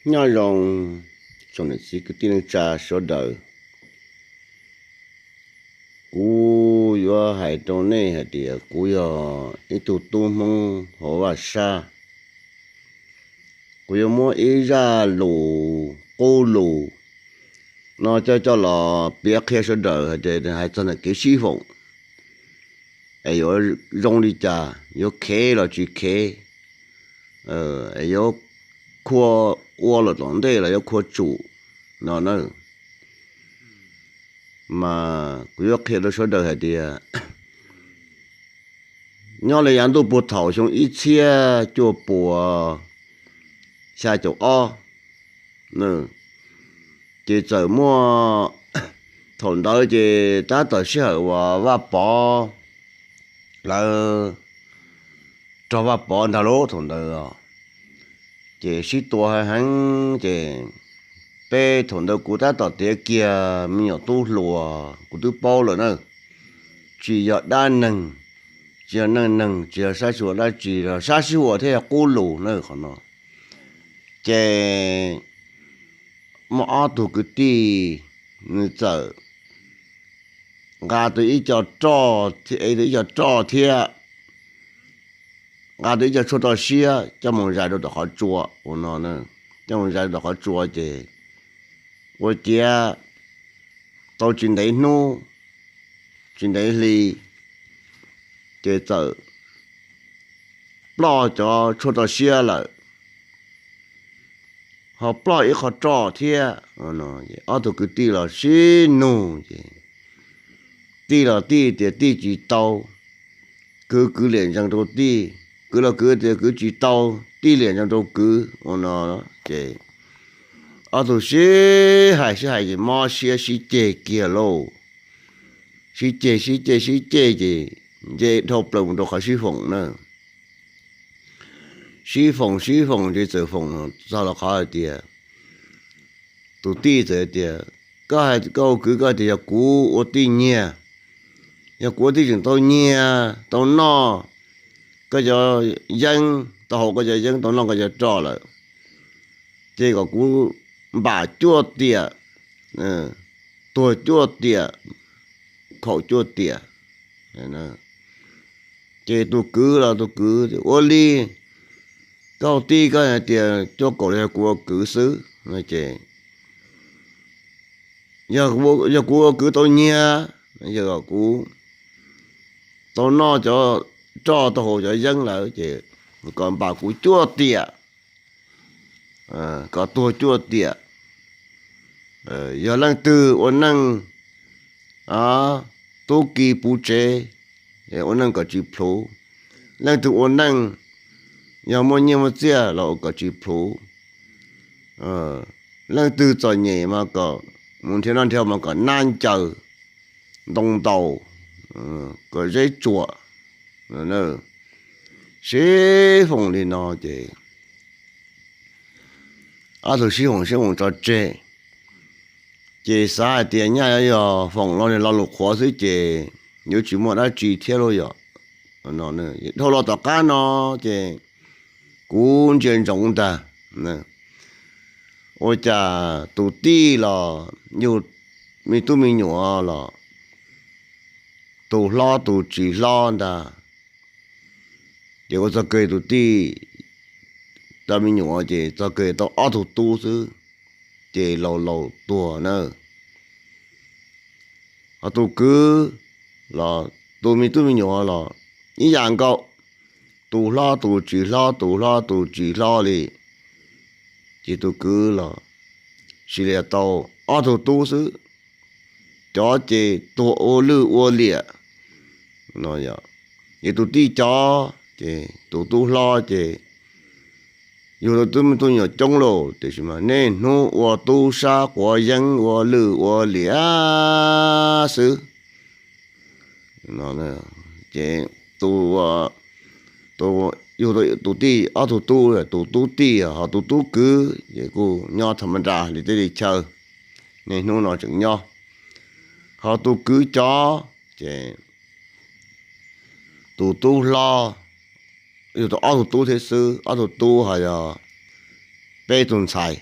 Nyob zoo tsoom niam txiv kwv tij neej tsa sawv daws. Kuv yuav hais rau nej hais tias kuv yog ib tug tub Hmoob hauv Vaj Sab. Kuv yuav muab ib zaj lus qub lus no coj coj los piav qhia sawv daws hais tias hais txog ntawm kev sib foom es yuav zoo li cas, yuav khev los tsis khev, yuav khuab ua lawm tom ntej los yuav khuab tsum no na. Mas kuv yuav qhia rau sawv daws hais tias nyob li yav ntuj puag thaum xyoo ib txhiab cuaj puas xya caum ob, ces txawm muaj, thaum ntawd ces tab tom sij hawm uas Vaj Pov, lawv rog Vaj Pov ntag lauj thaum ntawd. Ces sib tua heev heev ces peb thaum ntawd kuv tab tom tiav kiag me nyuam tub hluas kuv twb paub lawm na, tsis yog dab neeg, tsis yog neej neeg, tsis yog sab sib ua dab tsi, sab sib ua thiab yog qub lus na qhov no. Ces muaj ob tug kwv tij, nws txawm nqa tau ib co roj, ev tau ib co roj thiab nqa tau ib co tshuaj roj siab coj mus zais rau tom qhov tsua ua no, coj mus zais rau tom qhov tsua ces ua ciav tau tsis ntev hnub, tsis ntev hli, ces txawm ploj cov tshuaj roj siab lawm, ho ploj ib qho roj thiab. Ob tug kwv tij los sib nug ces tij los tij tias tij tsis tau, kwv kwv liam ntsees rau tij, kwv los kwv tias kwv tsis tau, tij liam ntsees rau kwv ua no. Ces ob tug sib hais sib hais ces mob siab sib ceg kiag lauj, sib ceg sib ceg sib ceg ces nce dhau plaws mus rau qhov sib foom na. Sib foom sib foom ces txawm foom txog los qhov hais tias, tus tij txawm tias, koj, koj ua kwv koj tias yog kuv ua tij nyiag, yog kuv ua tij tseem tau nyiag tau noj koj cov yeeb, tau haus koj cov yeeb, tau noj koj cov roj lawm, ces kom kuv npam cuaj tiam, tuag cuaj tiam, khaum cuaj tiam. Ces tus kwv los tus kwv ua li, koj ua tij koj hais tias cuaj kaum los yog kuv ua kwv xwb no ces, yog kuv ua kwv tau nyiag, yog kuv tau noj cov roj tau haus cov yeeb lawm ces kom npam kuv cuaj tiam, kom tuag cuaj tiam. Yog leej twg ua neej tub ki puv tsev, ua neej kom tsis plhuav, leej twg ua neej yog muaj nyiaj muaj txiaj los ua kom tsis plhuav, leej twg txom nyem mas kom mus nrhiav noj nrhiav mas kom nab ncaws ntoo ntaus, kom zeb tsuam. Sib foom li no ces ob tug sib foom sib foom tso tseg, ces xav hais tias nyaj yuav yog foom lo niag lo lus qhuav xwb ces yuav tsis muaj dab tsi thiab lauj yom. Dhau los tom qab no ces kuv ntsia ntsoov ntag, ua cas tus tij los yug me tub me nyuam los tus hlob tus tsis hlob ntag, ces ua txog kiag tus tij tau me nyuam ces txog kiag tau ob tug tub xwb, ces laus laus tuag na. Ho tus kwv los tus me tub me nyuam los ib yam nkaus, tus hlob tus tsis hlob, tus hlob tus tsis hlob li, ces tus kwv los sis li tau ob tug tub xwb, cov ces tuag ua lwj ua liam no. Ces tus tij cov ces tus tub hlob ces yug tau tub me tub nyuam coob lauj, tiam sis mas niaj hnub ua tub sab quav yeeb ua lwj ua liam xwb. Ces tus, tus, yug tus tij ob tug tub, tus tub tij ho tus tub kwv ces kuj nyob tham ma nra li teb li chaw, niaj hnub no tseem nyob. Ho tus kwv cov ces tus tub hlob yug tau ob tug tub thiab xwb, ob tug tub ho yog peb tug ntxhais.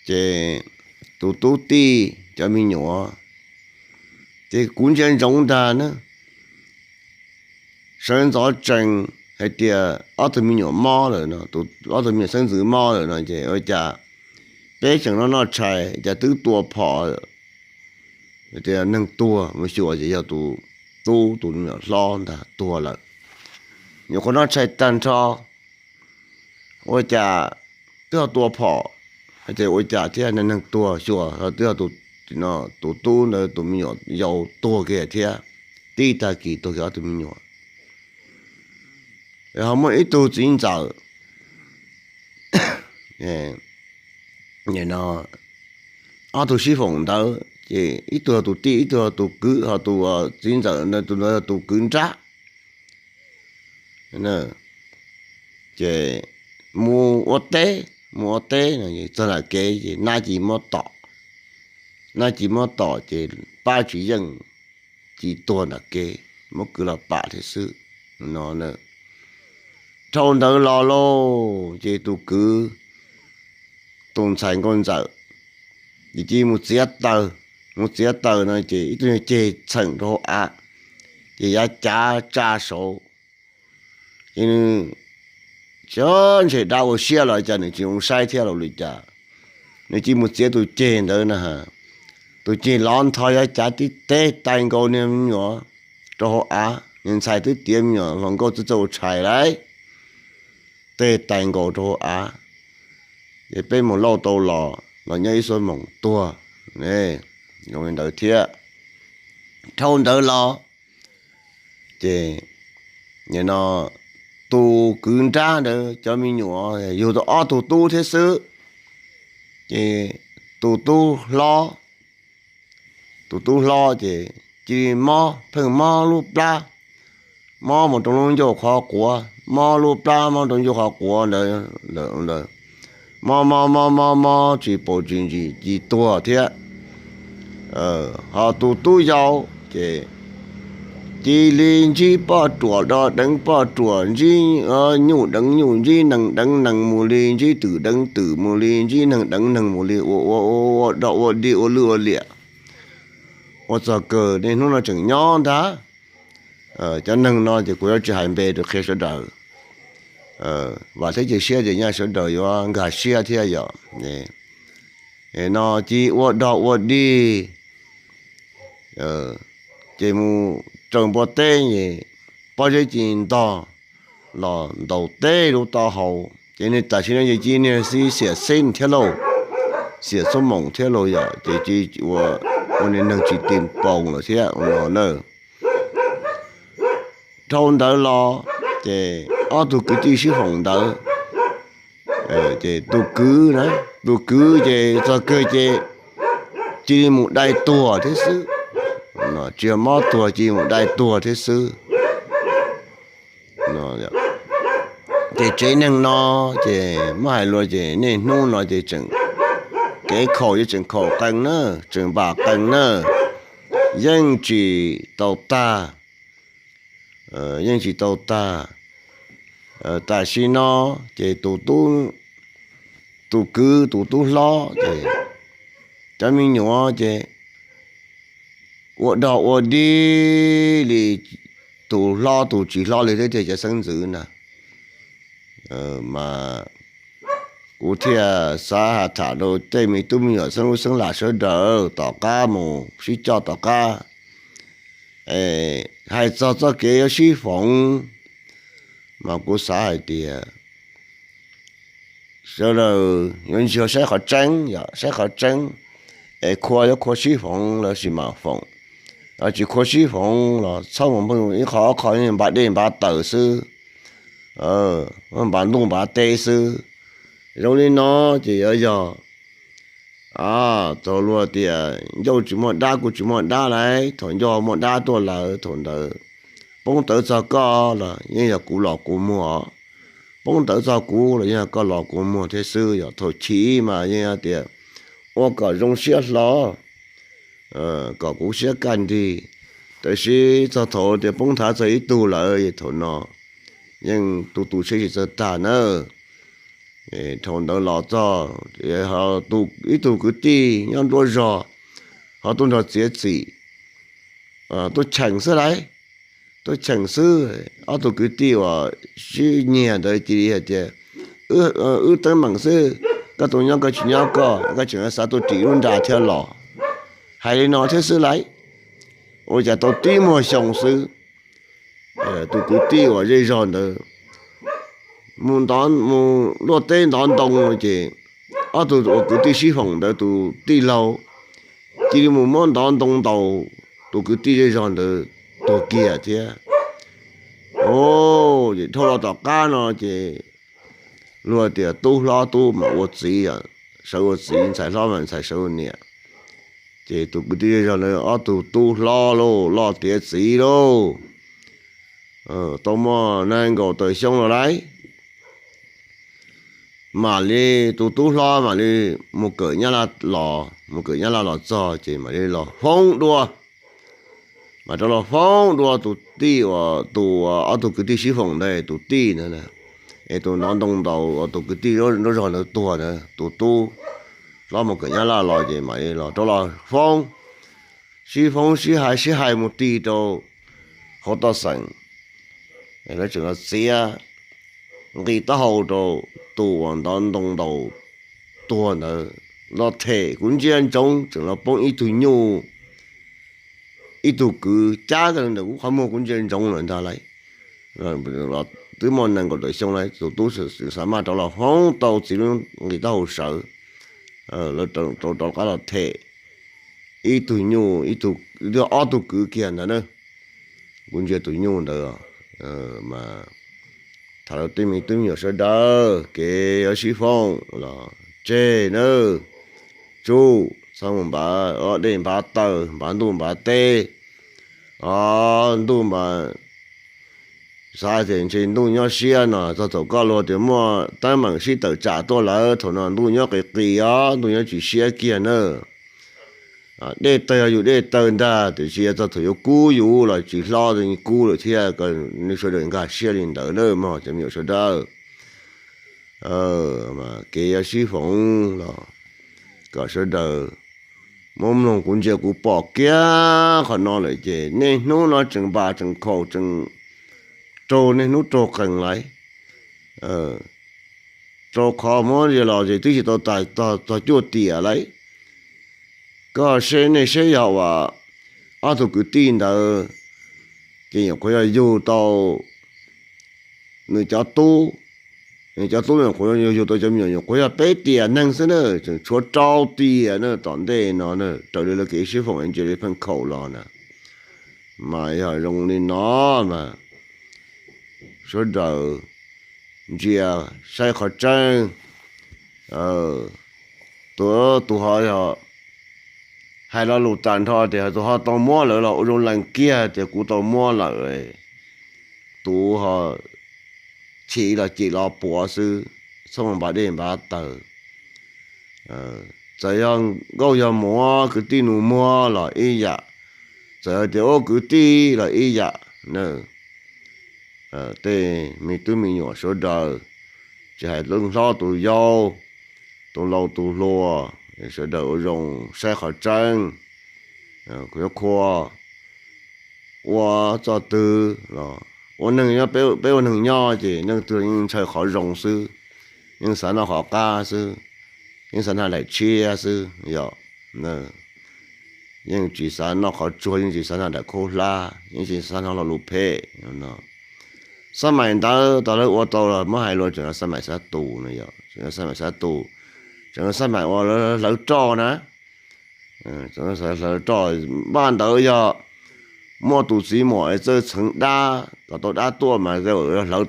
Ces tus tub tij cov me nyuam, ces kuv ntsia ntsoov ntag na, sawv ntxov tsees hais tias ob tug me nyuam mob lawm no, ob tug me nyuam xeeb ntxwv mob lawm no ces ua cas peb tseem noj noj tshais cas twb tua phom, tias neeg tuag mus xyuas ces yog tus tub tus me nyuam hlob ntag tuag lawm. Nyuam qhuav noj tshais tag nrho, ua cas twb ho tua phom, ces ua cas thiab neeg tuag xyuas twb yog tus tub ntawd tus me nyuam yau tuag kiag thiab, tib tag kis tuag kiag ob tug me nyuam. Ho muaj ib tug txiv ntxawm, no, ob tug sib foom ntawd ces ib tug yog tus tij ib tug yog tus kwv, ho tus txiv ntxawm ntawd tus ntawd yog tus kwv nrab. Ces mus ua teb, mus ua teb no txog nram kev ces nab ci muab tom, nab ci muab tom ces pab tsis yeej, ci tuag nram kev, muab kwv los pam thiab xwb no. Dhau ntawd los lauj ces tus kwv, tus ntxhais nkauj ntxawm, ces cia li mus txiav taws, mus txiav taws no ces ib tug nyuag ceg txheem rau hauv av, ces yav cav tsa saud, ces nws tsis ntshe dab ua siab los cas nws tsis zoo saib thiab los li cas, nws cia li mus txiav tus ceg ntawd na. Tus ceg lov ntho yav cav tib teg tais nkaus niag me nyuam rau hauv av, niag ntxhais twb tiav me nyuam hluas nkauj txawj txawj ua tshais lauj, teg tais nkaus rau hauv av. Ces peb mus lauj tau los los nyob ib xuab moos tuag, zoo li ntawd thiab. Dhau ntawd los ces no tus kwv nrab ntawd cov me nyuam yug tau ob tug tub thiab xwb. Ces tus tub hlob, tus tub hlob ces cia li mob, pheej mob lub plab, mob mus rau lub ncauj qhov quav, mob lub plab mob rau ncauj qhov quav ntawd, mob mob mob mob mob tsis paus tsis ntsis ci tuag thiab. Ho tus tub yau ces cia li ntsib poj ruam do deev poj ruam, ntsib nyuj deev nyuj, ntsib nees deev nees mus li, ntsib twm deev twm mus li, ntsib neeg deev neeg mus li, ua ua ua do ua dig ua lwj ua liam. Ua txog kawg niaj hnub no tseem nyob ntag. Cov neeg no ces kuv yuav tsis hais npe rau qhia sawv daws, vam thiab cia siab tias nyaj sawv daws yuav nkag siab thiab yom. No cia li ua dog ua dig, ces mus raws npua teb es pob zeb cia li ntog los ntaus teb lub taub hau, ces niag tam sim no ces cia li niag xib xiam xeb thiab lauj, xiam xuab moos thiab lauj yom, ces cia li ua niag neeg tsis ti npoo lawm thiab ua no na. Dhau ntawd los ces ob tug kwv tij sib foom ntawd, ces tus kwv na, tus kwv ces txog kawg ces cia li mus dai tuag thiab xwb, tsis yog mob tuag, cia li mus dai tuag thiab xwb. Ces tsev neeg no ces muab hais luag ces niaj hnub no ces tseem, kev khaum yeej tseem khaum qee na, tseem npam qee na, yeej tsis tau tag, yeej tsis tau tag. Tam sim no ces tus tub, tus kwv tus tub hlob ces cov me nyuam ces ua dog ua dig li, tus hlob tus tsis hlob li thiab tiag cov xeeb ntxwv na. Mas kuv thiaj xav hais tham rau tej me tub me nyuam xeeb ub xeeb lam sawv daws tom qab mus sib coj tom qab, hais txog txoj kev yuav sib foom, mas kuv xav hais tias sawv daws yuav ntsia saib qhov tseeb, yog saib qhov tseeb, es khua yuav khua sib foom los sis mam foom, tsis khua sib foom los txhob mus pheej ib qho ob qho npav dej npav taws xwb, npav ntuj npav teb xwb. Zoo li no ces yuav yog thaum luag tias ncauj tsis muaj dab kuv tsis muaj dab lauj, thaum ncauj muaj dab tuaj lawm thaum ntawd poob tawv txog koj los yeej yog kuv los kuv muag, poob tawv txog kuv los yeej yog koj los kuv muag thiab xwb. Yog thaum chiv mas yeej tias ua kom zoo siab hlo, kom kuv siab kaj nrig, tab sis txog thaum tias poob nthav txog ib tug lawm thaum no yeej tu tu siab tsis txawj tag nawb. Thaum ntawd los txog, ib tug kwv tij nyob nruab zog ho tuaj nrog txiav txim, tuaj cheem xwb lauj, tuaj cheem xwb. Ob tug kwv tij uas sib nyiag ntawd cia li hais tias, wb teeb meem xwb, koj tus nyob koj tsis nyob koj, koj tseem xav tuaj ris lub nra thiab los? Hais li no thiab xwb lauj. Ua cas tau tib muag xyoo xwb, tus kwv tij uas zej zog ntawd mus ntov mus luaj teb ntov ntoo ces ob tug uas kwv tij sib foom ntawd tus tij laug cia li mus muab ntov ntoo ntaus tus kwv tij zej zog ntawd tuag kiag thiab. Ces dhau los tom qab no ces luag tias tub hlob tub mas ua txiv, sawv ua txiv, ntxhais hlob mas ntxhais sawv ua niam. Ces tus kwv tij zej zog ntawd ob tug tub hlob lauj, loj tiav txiv lauj, tau muaj nees nkaum tawm xyoo los lauj, mam li, tus tub hlob mam li mus kawm nyab laj los, mus kawm nyab laj los txog ces mam li los foob dua, mam rov los foob dua tus tij uas tus, ob tug kwv tij sib foom ntawd tus tij ntawd, es tus ntov ntoo ntaus tus kwv tij nruab zog ntawd tuag ntawd, tus tub hlob mus kawm nyab laj los ces mam li los rov los foob, sib foob sib hais sib hais mus ti rau hauv toj xeem, lawv tseem los txiav nqi taub hau rau tus uas ntov ntoo ntaus tuag ntawd los them. Kuv ntsia ntsoov tseem los poob ib tug nyuj, ib tug kwv cab ntawm kuv qhov muag, kuv ntsia ntsoov lawm ntag lauj. Twb muaj nees nkaum tawm xyoo lauj, tus tub xav maj rov los foob tau txiv lub nqi taub hau sawv, lawv rov qab los them ib tug nyuj, ib tug, ob tug kwv kiag ntawd na. Kuv ntsia tus nyuj ntawd mas tham rau tej me tub me nyuam sawv daws, kev yuav sib foom los tseg nawb. Tsuj, txhob mus npav dej npav taws, npav ntuj npav teb, o, ntuj mas xav tias ntshe ntuj nyob siab no, txog thaum koj luag tias muaj teeb meem sib tawm tsam tuaj lawm, thaum no ntuj nyob qis qis os, ntuj nyob tsis siab kiag na. Dej tawg yog yus dej tawg ntag, tiam sis yog txog thaum yuav kub yus los tsis hlob, kub lawm thiab. Kom nej sawv daws nkag siab li ntawd na mog cov me nyuam sawv daws. Kev yuav sib foom los kom sawv daws muab mloog. Kuv ntsia kuv pom kiag qhov no lawm ces niaj hnub no tseem npas tseem khaum tseem raug niaj hnub raug qees lauj. Rau qhov muab ntsia los ces twb tsis tau tag tog cuaj tiam lauj. Koj seb nej seb yog uas ob tug kwv tij ntawd ces nyuam qhuav yog yug tau nws cov tub, nws cov tub nyuam qhuav yug tau cov me nyuam nyuam qhuav yog peb tiam neeg xwb na, tseem tshuav rau tiam na tom ntej no na, raws li lawv kev sib foom ntsia li pheej khaum los na. Mas yog zoo li no mas sawv daws ntsia saib qhov tseeb. Tus, tus ho yog hais lo lus tag nrho tias tus ho tau muab lawm los ua zoo lees kiag tias kuv tau muab lawm. Tus ho chim los cem los puav xwb, txhob npav dej npav taws. Txawm yog nkauj yog muam kwv tij nus muag los ib yam, txawm hais tias ua kwv tij los ib yam na. Tej me tub me nyuam sawv daws, tsis hais leej hlob tus yau, tus laus tus hluas, sawv daws ua zoo saib qhov tseeb. Kuv yuav qhuas ua txoj twg los ua neeg nyob, peb ua neeg nyob ces leej twg yeej ntshaw qhov zoo xwb, yeej xav noj qhov qab xwb, yeej xav hnov daim tshiab xwb yom. Yeej tsis xav noj qhov tsuag, yeej tsis xav hnov daim khaub hlab, yeej tsis xav hnov lo lus phem no. Xab maim ntawd tau lawv ua tau los muab hais los tseem yog xab maim xab tus no yom, tseem yog xab maim xab tus, tseem yog xab maim uas hlawv roj na. Hlawv roj, npaj ntawd yog muaj tus txiv muam es txawj txheev dab kom tau dab tuaj mas yog hlawv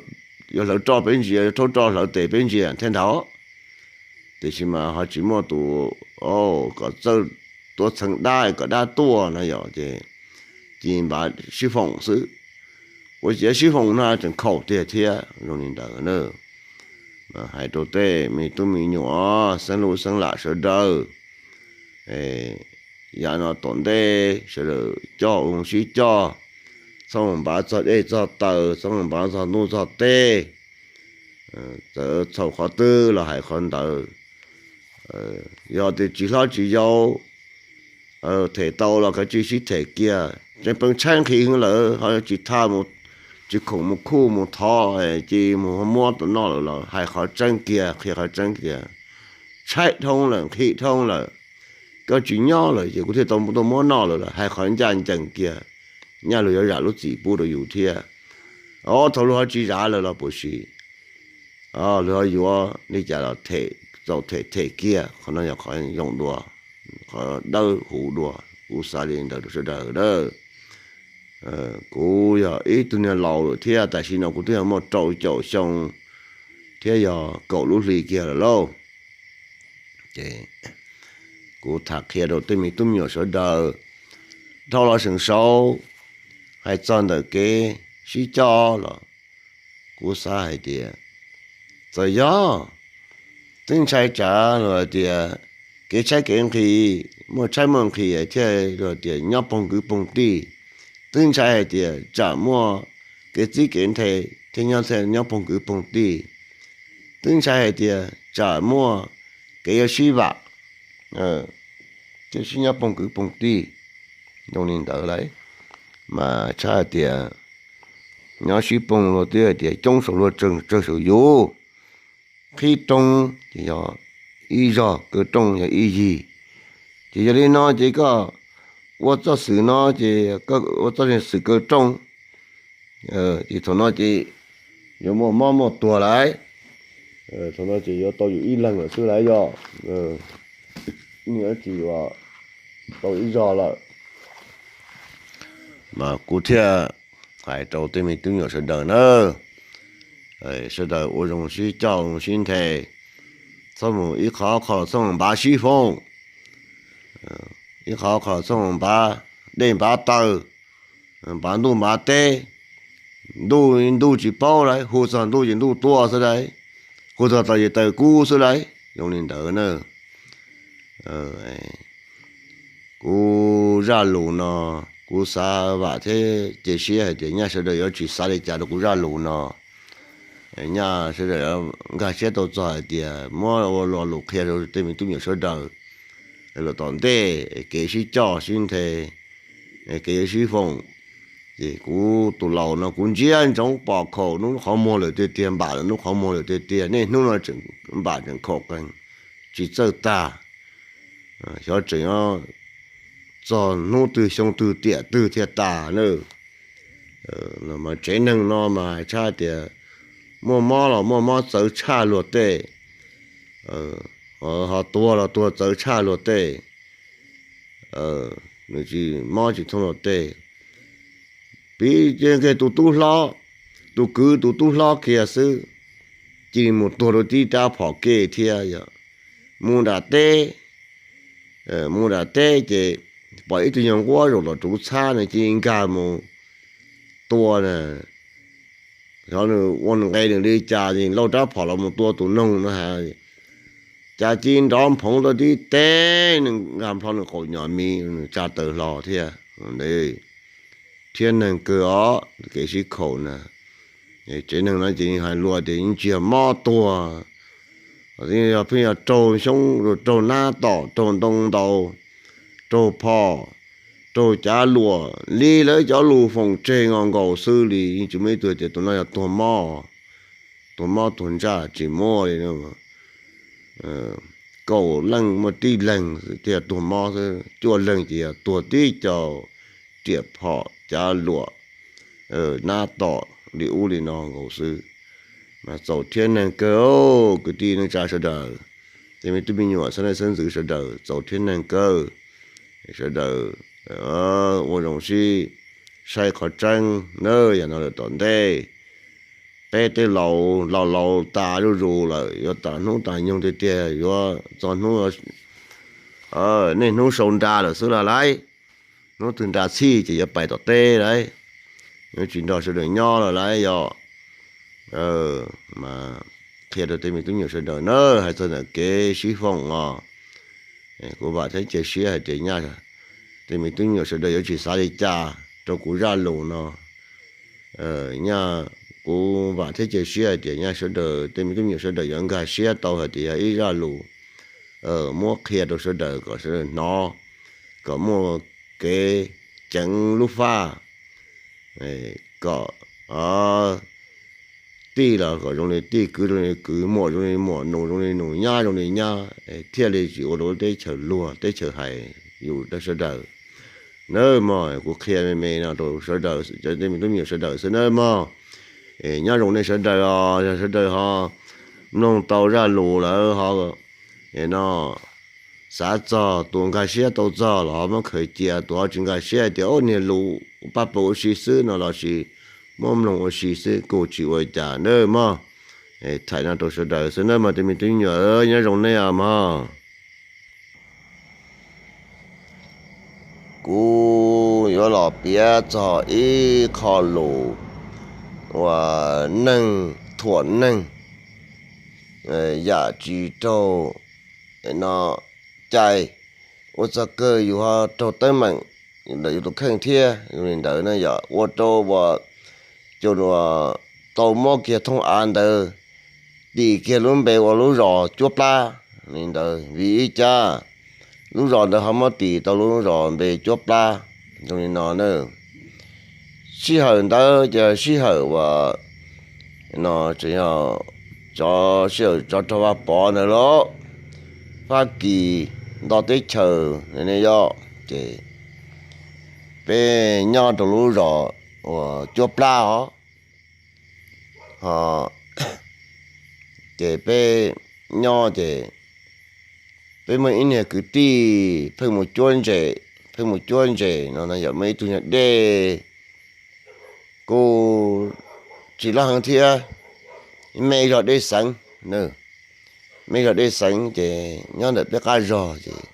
roj peb ntsia, yog rhaub roj hlawv tes peb ntsia thiab ntag. Tiam sis mas ho tsis muaj tus kom txawj tuaj txheev dab kom dab tuaj no yom, ces cia npav sib foom xwb. Ua ciav sib foom no tseem khaum tiag thiab zoo li ntawd na. Hais rau tej me tub me nyuam xeeb lub xeeb lam sawv daws, yav no tom ntej sawv daws coj ua zoo sib coj, txhob mus npav txog dej txog taws, txhob mus npav txog ntuj txog teb. Txawm txhaum qhov twg los hais qhov ntawd. Yog tias tsis hlob tsis yau, them tau los kav tsij sib them kiag, tseem pees tshaib nqhis heev lawm ho tsis tha, tsis khoom mus khuj mus thov, ces mus muab tau noj lawm los hais qhov tseeb kiag, qhia qhov tseeb kiag. Tshaib dhau lawm, nqhis dhau lawm, koj tsis nyob lawm ces kuv thiaj tau tuaj muab noj lawm los hais qhov ncaj ncees kiag. Nyaj luag yuav zam lub txim pub rau yus thiab. Ob thaum luag ho tsis zam lawm los puas sim, luag ho yuav li cas los them, txaus them them kiag. Qhov no yog qhov zoo dua, qhov dawb huv dua, kuv xav li ntawd rau sawv daws na. Kuv yog ib tug niag laus lawm thiab, tam sim no kuv twb yog muaj rau caum xyoo thiab yog kaum lub hli kiag lawm lauj. Ces kuv tham qhia rau tej me tub me nyuam sawv daws dhau los seem saud, hais txog ntawm kev sib coj los kuv xav hais tias txawm yog twb ntshai tsam luag hais tias kev tshaib kev nqhis, muaj tshaib muaj nqhis thiaj luag tias nyob poog kwv poog tij. Twb ntshai hais tias tsam muaj kev txib kev nthe thiaj nyob, thiaj nyob poog kwv poog tij. Twb ntshai hais tias tsam muaj kev yuav sib vam thiaj sib nyob poog kwv poog tij. Zoo li ntawd lauj, mas tshab hais tias nyob sib poog luag twb hais tias coob saum luag tsawg saum yus. Qhib rooj ces yog ib zog, kaw rooj yog ib yig. Ces yog li no ces koj ua txoj xwm no ces koj ua txoj xwm kaw rooj, ces thaum no ces yuav muaj mob muaj tuag lauj. Thaum no ces yuav tau yus ib leeg lawm xwb lauj, yog nws tsis yuav tau ib zog lawm. Mas kuv thiaj hais rau tej me tub nyuam sawv daws na, sawv daws ua zoo sib coj zoo sib nthe, txhob mus ib qho qho txhob mus npav sib foom, ib qho qho txhob mus npav dej npav taw, npav ntuj npav teb. Ntuj, ntuj tsis paub lauj, hu txog ntuj ces ntuj tuaj xwb lauj, hu txog taws ces taws kub xwb lauj. Zoo li ntawd na, kuv zaj lus no kuv xav vam thiab cia siab hais tias nyaj sawv daws yuav tsis xav li cas rau kuv zaj lus no. Nyaj sawv daws nkag siab tau txog hais tias muab ua lo lus qhia rau tej me tub me nyuam sawv daws los tom ntej kev sib coj sib nthe, kev yuav sib foom. Ces kuv tus laus no kuv ntsia ntsoov pom khaum hnub qhov muag lawm tiag tiag, npam lawm hnub qhov muag lawm tiag tiag, niaj hnub no tseem npam tseem khaum qees tsis txawj tag. Xyov tseem txog hnub twg xyoo twg tiam twg thiaj tas na. Mas tsev neeg no mas tshab tias muaj mob los muaj mob txawv tshaj luag tej, ho tuag los tuag txawv tshaj luag tej, nws tsis mob tsis thooj luag tej. Piv txwv nkaus tus tub hlob, tus kwv tus tub hlob kiag xwb, cia li mus tuag rau tib rab phom kev thiab yom. Mus nram teb, mus nram teb ces pom ib tug nyuag nquab zaum tom ruv txhab no cia li nkag mus tua na. Xyov nws ua nqe nws li cas es lauj rab phom los mus tua tus noog no ha, cas cia li nrov nphoov tau tib teg, nws nkag nplho nws qaum nyom mis, nws tsa taws hlo thiab. Thiab neeg kawg os, kev sib khaum na. Tsev neeg no ces hais lus tias yeej tsis yog mob tuag, yog pheej yog raug xyoob, raug nab tom, raug ntoo ntaus, raug phom, raug cav luam li lawv cov lus foom tseg nkaus nkaus xwb li. Yeej tsis muaj ib tug tias tus no yog tuag mob, tuag mob tuag ntsaj, tsis muaj li. Kaum leej muaj tib leeg thiaj tuag mob xwb, cuaj leeg ces yog tuag tib co riam phom cav luam, nab tom li ub li no nkaus xwb. Mas txaus thiab neeg kawg, kwv tij neej tsa sawv daws, tej me tub me nyuam xeeb leej xeeb ntxwv sawv daws, txaus thiab neeg kawg. Sawv daws ua zoo sib saib qhov tseeb na, yog no lawm tom ntej peb tej laus laus laus tas zuj zus lawm, yuav tas hnub tas nyoog tiag tiag, yuav txog hnub, niaj hnub sau nra lawm xwb los lauj. Hnub twg nra txhij ces yuav pais tom teb lauj, yuav tsis nrog sawv daws nyob lawm lauj. Yog mas qhia rau tej me tub me nyuam sawv daws na, hais txog ntawm kev sib foom os, kuv vam thiab cia siab hais tias nyaj tej me tub me nyuam sawv daws yuav tsis xav li cas rau kuv zaj lus no. Nyaj kuv vam thiab cia siab hais tias nyab sawv daws tej me tub me nyuam sawv daws yuav nkag siab tau hais tias yog ib zaj lus muab qhia rau sawv daws kom sawv daws hnov, kom muaj kev ceev lub faj, kom tij los kom zoo li tij, kwv zoo li kwv, muam zoo li muam, nus zoo li nus, nyab zoo li nyab, thiaj li tsis ua rau teb chaws luag teb chaws hais yus rau sawv daws. Nawb mog, kuv qhia me me no rau sawv daws, cov tej me tub me nyuam sawv daws xwb nawb mog. Nyob zoo nej sawv daws os, yog sawv daws ho mloog tau zaj lus lawm ho no xav txog, tus nkag siab tau txog los ho muab khaws cia, tus ho tsis nkag siab hais tias ub niag lus paj paug ua si xwb no los sis muab mloog ua si xwb kuj tsis ua cas nawb mog. Thaim no rau sawv daws xwb nawb mog tej me tub me nyuam, nyob zoo nej os mog. Kuv yuav los piav txog ib qho lus uas neeg thuam neeg, yam tsis raug no cai, ua txog kawg yus ho raug teeb meem ntawm yus tus kheej thiab. Li ntawd na yog ua rau uas cov uas tau muab kiag thooj av ntawd tis kiag lub npe ua lub zos Cuab Plab li ntawd. Vim li cas lub zos ntawd ho muab tis tau lub zos npe Cuab Plab zoo li no na? Sij hawm ntawd ces sij hawm uas no tseem yog cov sij hawm tsov rog Vaj Pov ntawd lauj, Fab Kis nto teb chaws ne yog, ces peb nyob rau lub zos uas Cuab Plab os. Ces peb nyob ces peb muaj ib niag kwv tij pheej mus cuab ntses, pheej mus cuab ntses no yog muaj ib tug nyuag dej kuj tsis loj heev thiab, me zog dej xeev, me zog dej xeev ces nyob ntawm peb qab zog ces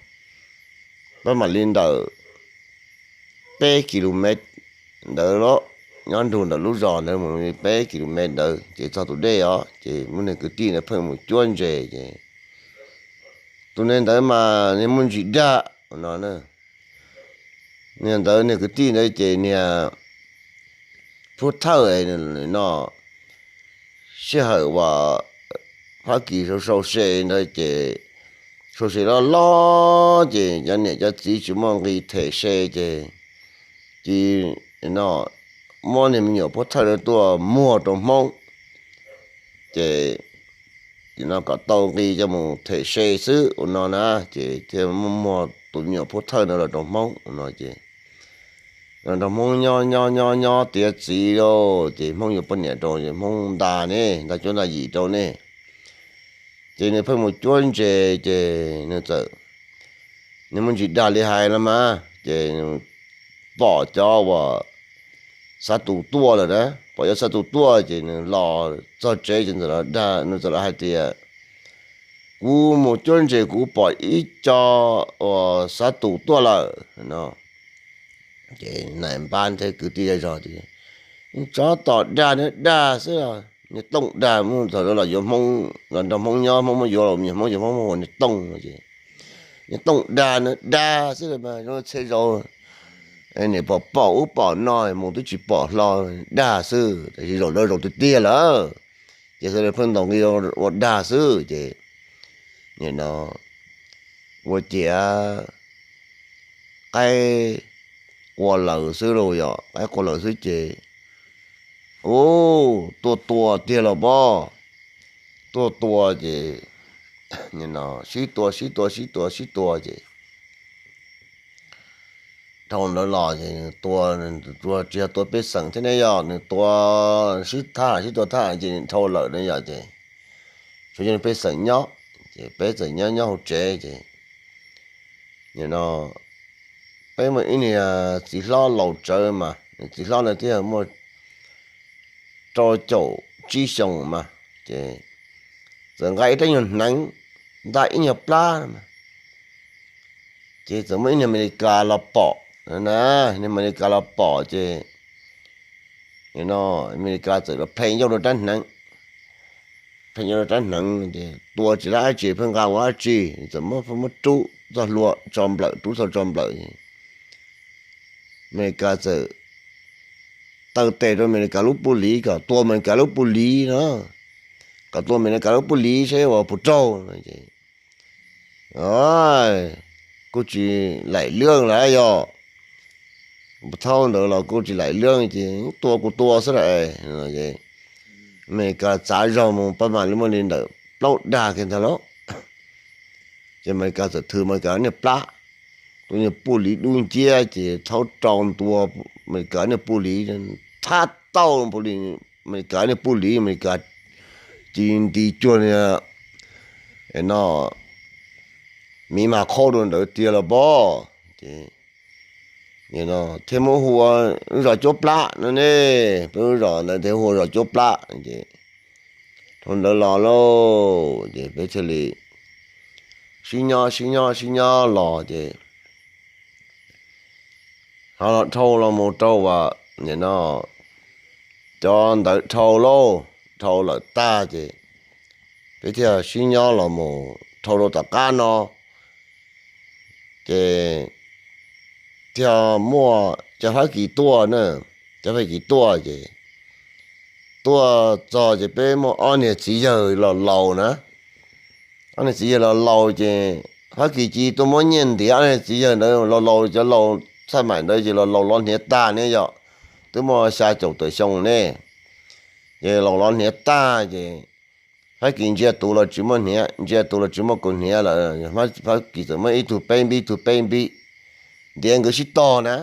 peb mam li ntawm peb kis lus mev ntawd los, nyob nrug ntawm lub zos ntawd mus li peb kis lus mev ntawd ces txog tus dej os. Ces muaj niag kwv tij ntawd pheej mus cuab ntses ces tus niag ntawd mas niag muaj ntsis dag no. Niag ntawd niag kwv tij ntawd ces niag pub thawj no sij hawm uas Fab Kis sau sau se ntawd ces sau se loj loj ces cov niam cov txiv tsis muaj nqis them se ces cia li no muab niag me nyuam pub thawj no tuaj muag rau Hmoob ces no kom tau nqi coj mus them se xwb ua no na. Ces thiaj muab muag tus me nyuam pub thawj no los rau Hmoob ua no ces los nrog Hmoob nyob nyob nyob nyob tiav txiv lauj, ces Hmoob yuav poj niam rau ces Hmoob nta ne, nta cuab nta yim rau ne. Ces nws pheej mus cuab ntses ces nws txawm, nws muaj ntsis dag li hais los mas ces pom cov uas xav tus tuaj lawm na, pom cov xav tus tuaj ces nws los txog tsev ces nws txawm los hais tias, kuv mus cuab ntses kuv pom ib co uas xav tus tuaj lawm no. Ces nais npab thiab kwv tij zej zog tias, tsov tom dag na, dag xwb, niag tooj dag, mus thaum los yuav Hmoob los nrog Hmoob nyob, Hmoob muab yuav los me nyuam Hmoob ces Hmoob muab hu niag tooj no ces, niag tooj dag na, dag xwb mas zoo txhia zaus niam pom pom ub pom no mus twb tsis pom hlo, dag xwb, tab sis zaum no zaum tiag tiag lawm ces sawv daws pheej ntaus nqi ua dag xwb ces nim no ua ciav qaib qua lawm xwb lauj, yog qaib qua lawm xwb ces, ub, tuaj tua tiag los pob. Tuaj tua ces sib tua sib tua sib tua sib tua ces dhau ntawd los ces nws tua, tsis yog tua pej xeem thiab ne, yog nws tua sib tham sib tua tham ces dhau lawm ne yog ces tsuas yog pej xeem nyob ces peb txawm nyob nyob hauv tsev ces nim no peb muaj ib niag txiv hlob laus tsawv mas nws txiv hlob ntawd twb yog muaj rau caum tsib xyoos mas ces txawm nqa ib rab nyuag hneev nta ib nyuag plab mas ces txawm muaj ib niag Amelikas los pom na, niag Amelikas los pom ces no Amelikas txawm los pheej yauj rau rab hneev, pheej yauj rau rab hneev ces tua tsis tau dab tsi pheej nqa ua dab tsi, txawm muab, muab rub txoj hlua tso nplawm, rub txoj tso nplawm. Amelikas txawm taw tes rau Amelikas lub puj liv kom tua Amelikas lub puj liv no, kom tua Amelikas lub puj liv saib ua puas raug no es kuj tsis laim liab lawm yog. Thaum ntawd los kuj tsis laim liab ces tua kuj tua xwb las. Amelikas txav zog mus pab mam li muaj li ntawm plaub dag kiag ntag lauj. Ces Amelikas txawm thwv Amelikas niag plab, tus niag puj liv dub nciab ces thaub rau ntua Amelikas niag puj liv, thab tauj Amelikas niag puj liv, Amelikas ci nti cuag li no, miv mas qhaub rau ntawd tiag los pob. Ces thiaj muab hu ua lub zos Cuab Plab no ne, peb lub zos ntawd thiaj hu ua zos Cuab Plab ces dhau ntawd los lauj ces peb thiaj li sib nyob sib nyob sib nyob los ces ho los dhau los mus rau uas no cov ntawd dhau lauj, dhau lawm tag ces peb thiaj sib nyob los mus dhau rau tom qab no ces thiaj muaj cov Fab Kis tuaj na, cov Fab Kis tuaj ces tuaj txog ces peb muaj ob niag txiv yawg laus laus na, ob niag txiv yawg laus laus ces Fab Kis cia li tuaj muab nyiaj ntiav ob niag txiv yawg ntawd laus laus, cov laus txhaj maim ntawd ces laus laus los hniav tag ne yom, twb muaj xya caum tawm xyoo ne, ces laus los hniav tag ces Fab Kis ntsia tus los tsis muaj hniav, ntsia tus los tsis muaj kaus hniav lawm, Fab Kis txawm muab ib tug peb npib ib tug peb npib, ntiav nkawd sib tog na.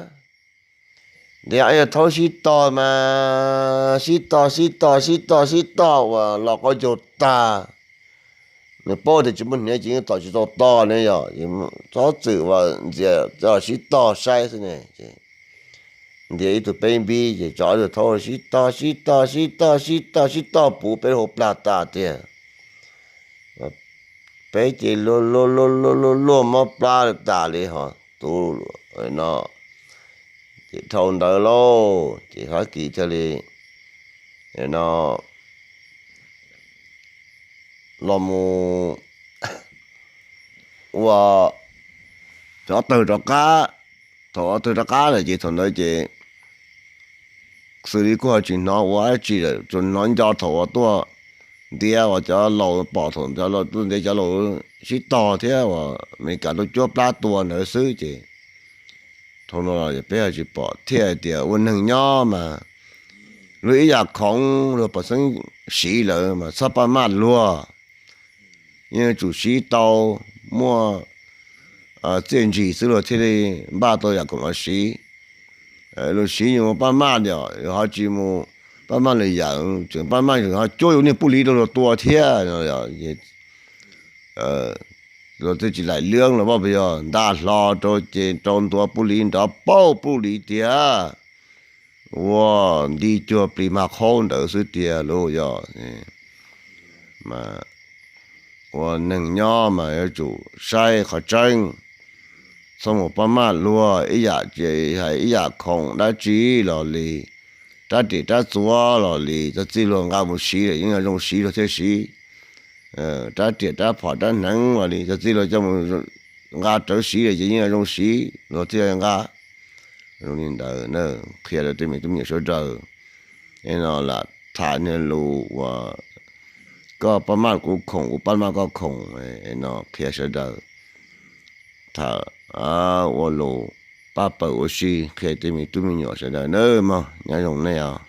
Ntiav yog thaub sib tog mas sib tog sib tog sib tog sib tog uas los qhov caug tag, nws paub tias tsis muaj hniav ces yeej tom tsis tau tog ne yom, txhob txwm uas ntxias sib tog saib xwb ne. Ntiav ib tug peb npib ces tso ib tug thaub sib tog sib tog sib tog sib tog sib tog puv peb hauv plag tas tiag. Peb ces luag luag luag luag luag luag mob plab tas li ho tus no. Ces dhau ntawd lauj ces Fab Kis thiaj li no los mus ua ob tawg rov qab. Thaum ob tawg rov qab lawm ces thaum ntawd ces xws li kuj ho tsis hnov ua dab tsi lawm, tsuas hnov nco thaum uas tuaj ntiav uas cov laus pom thaum cov laus tuaj ntiav cov laus sib tog thiab uas Amelikas tuaj cuab plab tua ntawd xwb ces dhau no los peb ho tsis pom thiaj hais tias ua neeg nyob mas luag ib yam khoom luag pom xeeb siv lawm mas txhob pab maj luag. Yeej yuav tsum siv tau muaj txiaj ntsig xwb luag thiaj li npaj tau yam khoom los siv. Luag siv yus pab maj yom, yus ho tsis mus pab maj lwm yam, tseem pab maj yus ho cuab yus niag puj liv rau luag tua thiab no. Luag twb tsis laim liab los pab puas yog nta hlo rau ces rau ntua puj liv nrov pauj puj liv tiag. Ua nti cuag plis mag qhaub ntawd xwb tiag lauj yog. Mas ua neeg nyob mas yuav tsum saib qhov tseeb, txhob mus pab maj luag ib yam, hais ib yam khoom dab tsi los li, rab riam rab txuas los li, txhob txij luag nqa mus siv lawm yeej yuav zoo siv luag thiaj siv. Rab riam rab phom rab hneev los li, txhob txij luag coj mus nqa rawv siv lawm ces yeej yuav zoo siv luag thiaj nqa. Zoo li ntawd na, qhia rau tej me tub me nyuam sawv daws. Es no lam tham niag lus uas koj pab maj kuv khoom kuv pab maj koj khoom, es no qhia sawv daws. Tham ua lus pab pawg ua si qhia tej me tub me nyuam sawv daws nawb mog, nyob zoo nej os.